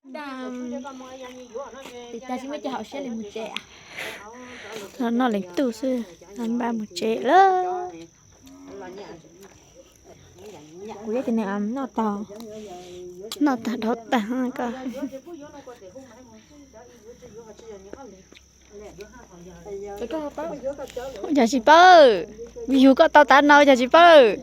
Tis tag tsis muaj cov hauv siab li mus tsev. Noj leej twg xwb, npaj mus tsev lawm. Kuv yeej tias nws noj tag, noj tag dhau tag ko. Ua cas tsis paub? Yug koj tau tav no ua cas tsis paub?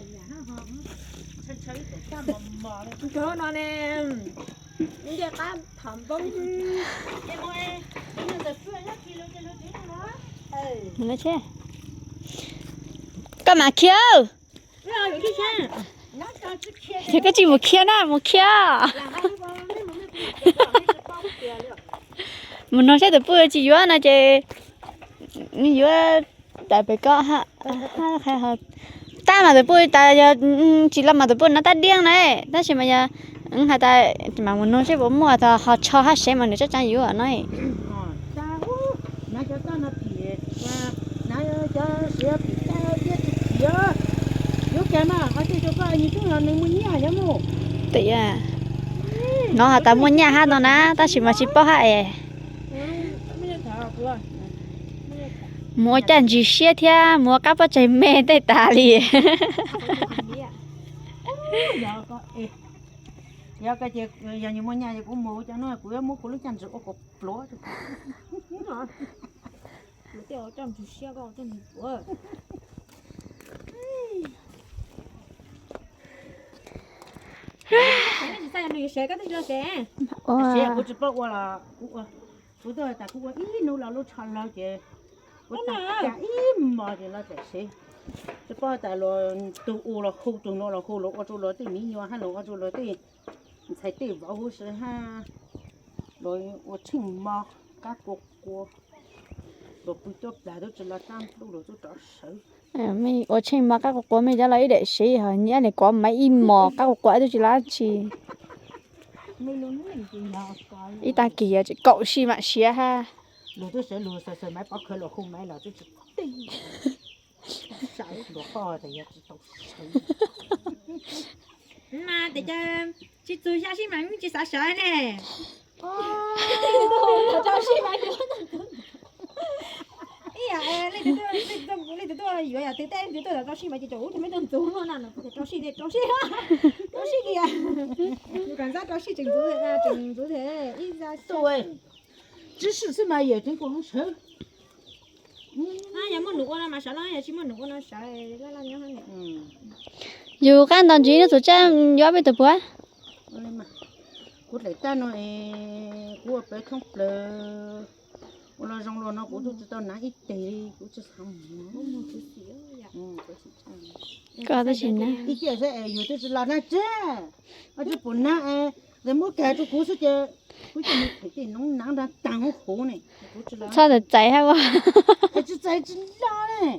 Koj mam khiav. Koj tsis mus khiav na, mus khiav. Mus nug seb tus puj tsis yuav no ces yuav tas pem ko. Tab mas tus puj tas yog tsis los mas tus puj no tab diab na, tab sis mas yog hais tas mam mus nug seb puas muaj tau ho tsho hab sev mas nws tsab tsaa yuav no. Tias no has tas muaj nyaj hab no na, tab sis mas tsis paub hab es. Mus ua caj ntsis siab thiab mus ua qab pob tsaig me tej tas li. Yog ko ces yog nws muaj nyaj kuv mus cov no kuv yuav muab kuv lub caj ntsis ua kom pluav. Kuv tsis paub ua los kuv ua, kuv tuaj tas kuv ua ib hnub los lub tsho lawg ces kuv tas ib hmos ces los tam sev. Tsis paub tas luag tug ua los hu, tug no los hu, luag ua rau luag tej miv nyuas hab luag ua rau luag tej ntxhais tej vauv huv si hab luag ua tsheej mo qab qua qua, luag pw cuaj plag twb tsis los txaj ntuj luag twb rov sawv. Ua tsheej mo qab qua qua mej cov los ib daim sev ho nyiab li kov maiv ib hmos qab qua qua twb tsis los dab tsi. Ib tag kis yog tsis kaum sij mam siav hab. Luag twb sawv, luag sawv sawv maiv pov khawv luag hu maiv los twb tsis tij. Sawv luag qoj tas yog tsis tau sawv. Mas tes cas tsis txug xya sij mas tsis xav sawv ne. Ib yam li tus tuaj yuav yam twg tej tus tuaj rau sij mas ces tseem ub tug me tug ntxuv no na, rau sij, rau sij, rau sij tias, kam ntxab rau sij tseem ntxuv, tseem ntxuv ib zaj tuaj. Tsis sij xwb mas yawm tseev kuv sawv. Yog muaj num ua no mas sawv los, yog tsis muaj num ua no sawv laj laj nyob. Yus qab nto ntsis nub txug tsab yuav peb tug puas? Kuv dlaim tag no es kuv ua pawv thoob plaws, ua los zoo los no kuv twb tsis tau hnav ib teg li, kuv tsis xav mus. Koj tab sis na. Ib tiam saib es yus twb tsis los na tsev, tsis pum na, es muab kag rau kuv xwb ces kuv coj mus them tej noob nab nrog taag huv huv ne. Txhob txawm txais hab ua. Tsis txais tsis los ne.